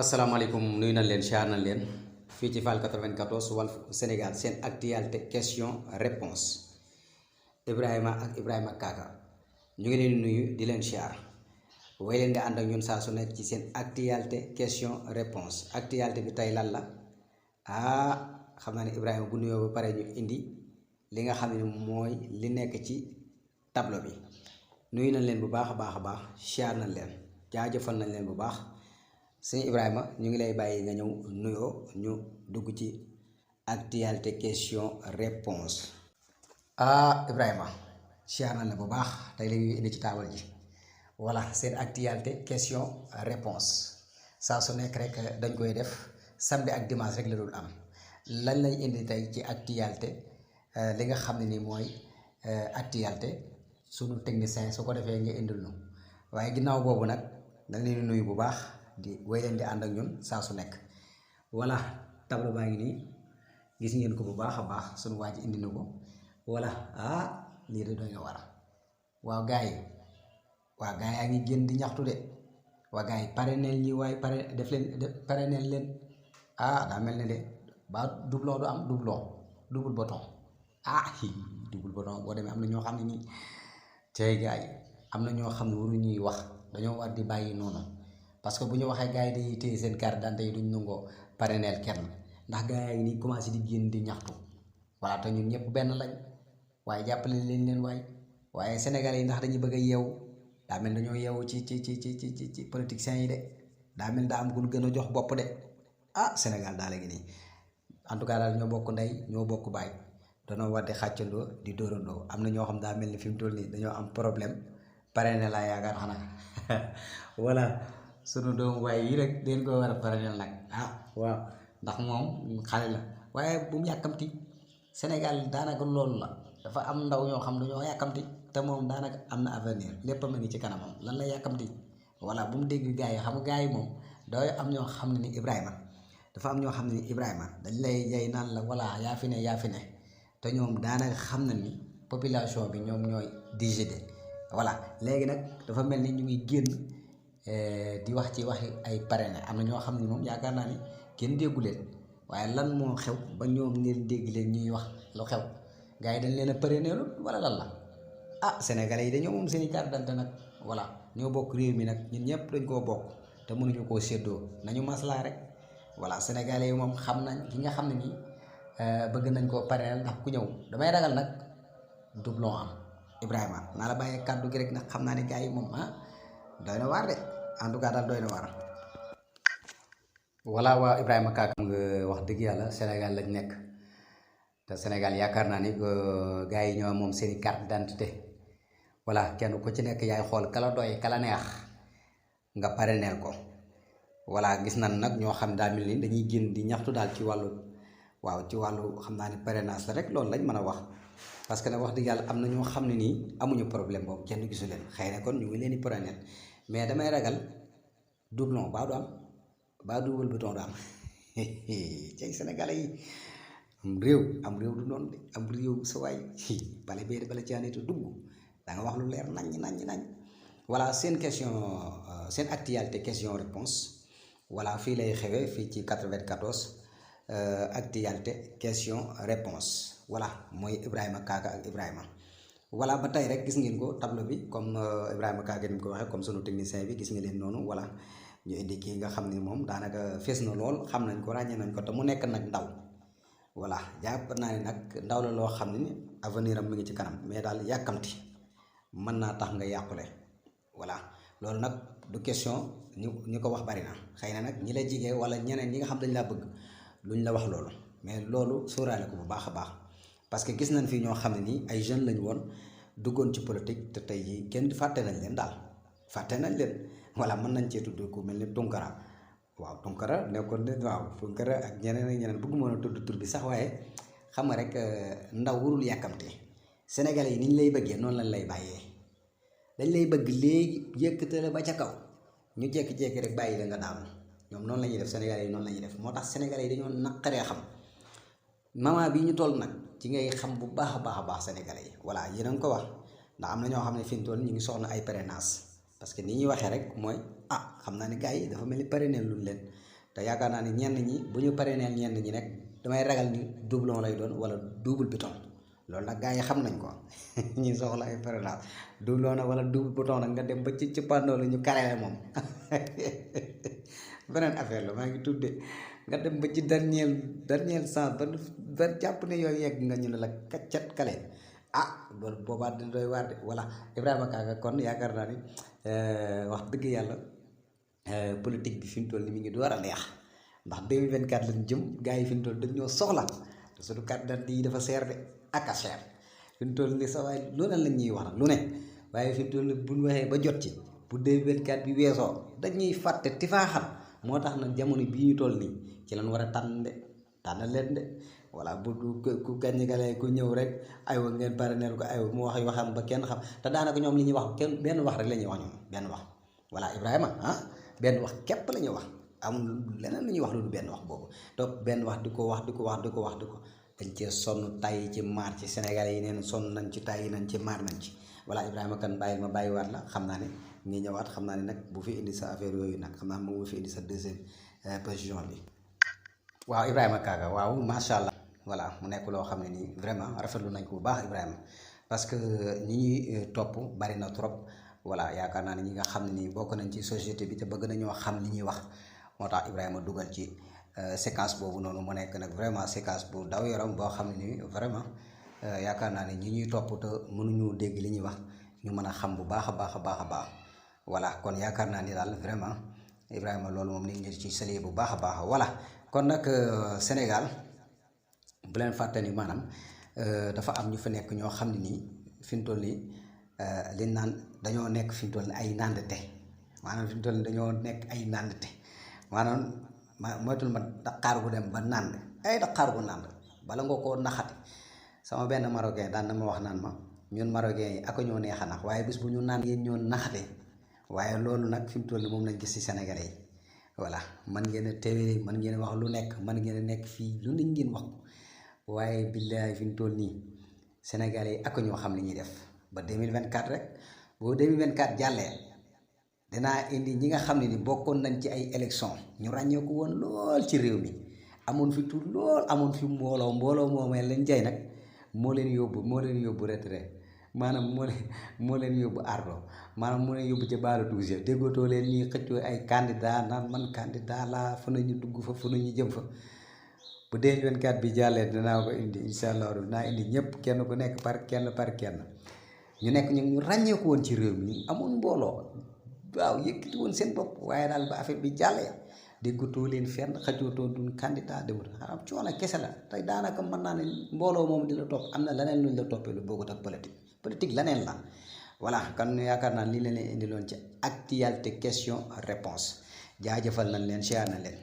asalaamaaleykum nuyu nañ leen siyaar nañ leen fii ci Fall 94 Walf Sénégal seen actualité question réponse Ibrahima ak Ibrahima Kaka ñu ngi leen nuyu di leen siyaar way leen di ànd ak ñun saa su nekk ci seen actualité question réponse actualité bi tey lan la xam naa ne Ibrahima bu nuyoo ba pare ñu indi li nga xam ne mooy li nekk ci tableau bi nuyu nañ leen bu baax a baax siyaar nañ leen jaajëfal nañ leen bu baax. sëñ Ibrahima ñu ngi lay bàyyi nga ñëw nuyoo ñu dugg ci actualité question réponse Ibrahima siyaar na la bu baax tey la ñuy indi ci taabal ji voilà seen actualité question réponse saa su nekk rek dañ koy def samedi ak dimanche rek la dul am lañ lay indi tey ci actualité li nga xam ne ni mooy actualité sunu technicien su ko defee nga indil nu waaye ginnaaw boobu nag dañ leen nuyu bu baax. di way leen di ànd ak ñun saa su nekk voilà tableau baa ngi nii gis ngeen ko bu baax a baax sunu waa ji indi na ko voilà lii de doy nga war a waaw gars yi yaa ngi génn di ñaxtu de waa gars yi pare neen ñi waaye pare def leen pare neen leen daa mel ne de ba doublon du am double bouton double bouton boo demee am na ñoo xam ne nii tey gars yi am na ñoo xam ne waru ñuy wax dañoo war di bàyyi noonu parce que bu ñu waxee gars yi dañuy téye seen carte d'identité yi duñ nangoo parrainel kenn ndax gars yi nii commencé di génn di ñaxtu voilà te ñun ñëpp benn lañ waaye jàppale leen waaye Sénégalais yi ndax dañuy bëgg a yeewu daa mel dañoo yeewu ci politiciens yi de daa mel daa am ku gën a jox bopp de Sénégal daa léegi nii en tout cas daal ñoo bokk ndey ñoo bokk baay danoo war di xàccandoo di dóorandoo am na ñoo xam daa mel ni fi mu toll nii dañoo am problème parrainel laa yaakaar xanaa voilà. sunu doomu waaye yi rek den ko war a parrainel nag waaw ndax moom xale la waaye bu mu yàkkamti Sénégal daanaka loolu la dafa am ndaw ñoo xam dañoo yàkkamti te moom daanaka am na avenir lépp a ngi ci kanamam lan la yàkkamti voilà bu mu dégg gars yi xam nga gars yi moom dooy am ñoo xam ne ni Ibrahima dafa am ñoo xam ne ni Ibrahima dañ lay jay naan la voilà yaa fi ne te ñoom daanaka xam na ni population bi ñoom ñooy décider voilà léegi nag dafa mel ni ñu ngi génn di wax ci waxi ay parrain am na ñoo xam ne moom yaakaar naa ni kenn déggu leen waaye lan moo xew ba ñoom ngeen dégg leen ñuy wax lu xew gars yi dañ leen a parraineelu wala lan la Sénégalais yi dañoo moom seen i carte d'identité nag voilà ñoo bokk réew mi nag ñun ñëpp dañ koo bokk te mënuñu koo séddoo nañu maslaa rek voilà Sénégalais yi moom xam nañ ki nga xam ne nii bëgg nañ koo parrainel ndax ku ñëw damay ragal nag doublon am Ibrahima naa la bàyyee kàddu gi rek nag xam naa ne gars yi moom doy na waar de en tout cas daal doy na waar voilà waa Ibrahima Kaka nga wax dëgg yàlla Sénégal lañ nekk te Sénégal yaakaar naa ni gars yi ñoo moom seeni carte d'identité voilà kenn ku ci nekk yaay xool kala doy kala neex nga parrainel ko voilà gis nañ nag ñoo xam daal mel ni dañuy génn di ñaxtu daal ci wàllu xam naa ne parrainage la rek loolu lañ mën a wax parce que nag wax dëgg yàlla am na ñoo xam ne nii amuñu problème boobu kenn gisu leen xëy na kon ñu ngi leen di parrainel mais damay ragal doublon baa du am baa double bouton du am cay Sénégalais yi am réew du noonu de am réew sa waay bala caanitu dugg da nga wax lu leer nañ voilà seen question seen actualité question réponse voilà fii lay xewee fii ci 94 actualité question réponse voilà mooy Ibrahima Kaka ak Ibrahima voilà ba tey rek gis ngeen ko tableau bi comme Ibrahima Kaka ni mu ko waxee comme sunu technicien bi gis nga leen noonu voilà ñu indi kii nga xam ne moom daanaka fees na lool xam nañ ko ràññee nañ ko te mu nekk nag ndaw voilà jàpp naa ne nag ndaw la loo xam ne avenir am mi ngi ci kanam mais daal yàkkamti mën naa tax nga yàqule voilà loolu nag du question ñu ko wax bari na xëy na nag ñi la jigee wala ñeneen ñi nga xam dañ laa bëgg luñ la wax loolu mais loolu sóoraale ko bu baax a baax parce que gis nañ fi ñoo xam ne nii ay jeunes lañu woon duggoon ci politique te tey jii kenn fàtte nañ leen daal fàtte nañ leen voilà mën nañ cee tudd ku mel ni Tunkara waaw Tunkara nekkoon ne waaw Tunkara ak ñeneen bëgguma a tudd tur bi sax waaye xam nga rek ndaw warul yàkkamte Sénégalais yi ni ñu lay bëggee noonu lañ lay bàyyee dañ lay bëgg léegi yëkkate la ba ca kaw ñu jékki-jékki rek bàyyi la nga daanu ñoom noonu la ñuy def Sénégalais yi noonu la ñuy def moo tax Sénégalais yi dañoo naqaree xam moment bii ñu toll nag ci ngay xam bu baax a baax Sénégalais yi voilà yéen a ngi ko wax ndax am na ñoo xam ne fi mu toll ñu ngi soxla ay parrainage parce que ni ñuy waxee rek mooy xam naa ni gars yi dafa mel ni parrainé luñ leen te yaakaar naa ni ñenn ñi bu ñu parrainé ñenn ñi rek damay ragal ni doublon lay doon wala double bouton loolu nag gars yi xam nañ ko ñi soxla ay parrainage doublon na wala double bouton nag nga dem ba ci pandoo la ñu carré moom beneen affaire la maa ngi tudde nga dem ba ci dernier sens ba jàpp ne yooyu yegg nga ñu ne la kaccat kale ah loolu boobaa dina doy waar de voilà Ibrahima Kaka kon yaakaar naa ni wax dëgg yàlla politique bi fi mu toll ni mi ngi door a neex ndax 2024 lañ jëm gars yi fi mu toll dañ ñoo soxla te suñu carte d'identité yi dafa seer de ak a seer fi mu toll ni sa waay lu ne lañ ñuy wax nag lu ne waaye fi mu toll ni buñ waxee ba jot ci bu 2024 bi weesoo dañuy fàtte tifaaxal moo tax nag jamono bii ñu toll nii ci lañ war a tànn leen de voilà bu ku gàññi gale ku ñëw rek aywa ngeen parrainel ko aywa mu wax waxam ba kenn xam te daanaka ñoom li ñuy wax kenn benn wax rek la ñuy wax ñoom benn wax voilà Ibrahima benn wax képp la ñuy wax amul leneen lu ñuy wax lu benn wax boobu donc benn wax di ko dañ cee sonn tay ci maar ci Sénégal yi neen sonn nañ ci tay nañ ci maar nañ ci voilà Ibrahima kan bàyyil ma bàyyiwaat la xam naa ne ngi ñëwaat xam naa ne nag bu fi indi sa affaire yooyu nag xam naa moom bu fi indi sa deuxième position bi waaw Ibrahima Kaka waaw macha allah voilà mu nekk loo xam ne nii vraiment rafetlu nañ ko bu baax Ibrahima parce que ñi ñuy topp bari na trop voilà yaakaar naa ne ñi nga xam ne nii bokk nañ ci société bi te bëgg nañoo xam li ñuy wax moo tax Ibrahima dugal ci séquence boobu noonu mu nekk nag vraiment séquence bu daw yaram boo xam ne nii vraiment yaakaar naa ne ñi ñuy topp te mënuñu dégg li ñuy wax ñu mën a xam bu baax a baax voilà kon yaakaar naa ni daal vraiment Ibrahima loolu moom ni ngi ci sali bu baax a baax voilà kon nag Sénégal bu leen fàtte ni maanaam dafa am ñu fa nekk ñoo xam ne nii fi mu toll nii li naan dañoo nekk fi mu toll nii ay nàndte maanaam fi mu toll nii dañoo nekk ay nàndte maanaam moytul ma daqaar gu dem ba nànd ay daqaar gu nànd bala nga koo naxati sama benn marocain daan na ma wax naan ma ñun marocain yi ak ñoo neex a nax waaye bis bu ñu naan yéen ñoo naxatee waaye loolu nag fi mu toll nii moom lañ gis ci Sénégalais yi voilà man ngeen a téere man ngeen a wax lu nekk man ngeen a nekk fii lu ne ngeen wax waaye billaay fi mu toll nii Sénégalais yi ak ñoo xam li ñuy def ba 2024 rek boo 2024 jàllee dinaa indi ñi nga xam ne ni bokkoon nañ ci ay élection ñu ràññeeku woon lool ci réew mi amoon fi tur lool amoon fi mbooloo moomee leen jay nag moo leen yóbbu retrait maanaam moo leen yóbbu ardo maanaam moo leen yóbbu ca baalu douze déggootoo leen ñuy xëccoo ay candidat naan man candidat laa fu nañu dugg fa fu nañu jëm fa bu 2024 bi jàllee dinaa ko indi incha allah dinaa indi ñëpp kenn ku nekk par kenn ñu nekk ñu ràññeeku woon ci réew mi amoon mbooloo waaw yëkkati woon seen bopp waaye daal ba affaire bi jàllee déggatoo leen fenn xëccootoo duñ candidat demut xaram coono kese la tey daanaka mën naa ne mbooloo moom di la topp am na leneen luñ la toppee lu bokkut ak politique leneen la voilà kan yaakaar naa lii leen indi loon ci actualité question réponse jaajëfal nañ leen share na leen